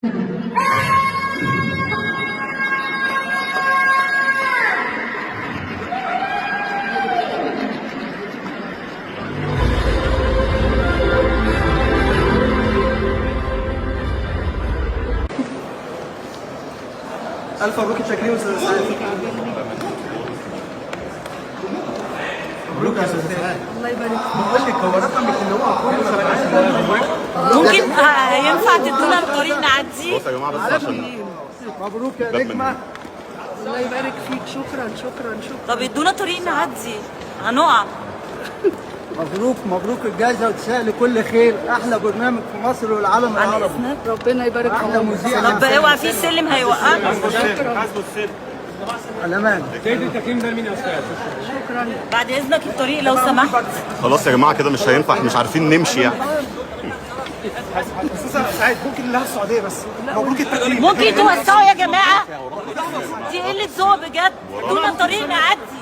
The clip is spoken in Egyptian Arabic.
الف مبروك التكريم استاذ سعاد. مبروك يا استاذ سعاد. الله يبارك فيك. بقول لك هو رقمك اللي هو كله 70؟ ممكن ينفع تدونا الطريق نعديه؟ بصوا يا جماعة بس عشان مبروك يا نجمه. الله يبارك فيك، شكرا شكرا شكرا. طب ادونا طريق نعدي، هنقع. مبروك مبروك الجائزة وتسأل كل خير. احلى برنامج في مصر والعالم عن العربي. اذنك. ربنا يبارك احلى فيك. مذيع. طب اوعى في سلم هيوقعنا. شكرا. الامان. شكرا. بعد اذنك الطريق لو سمحت. خلاص يا جماعة كده مش هينفع، مش عارفين نمشي يعني. استاذ سعاد ممكن لها السعودية بس. مبروك التكريم. ممكن توسعوا يا جماعة؟ دي قلة ذوق بجد. ادونا طريق نعدي.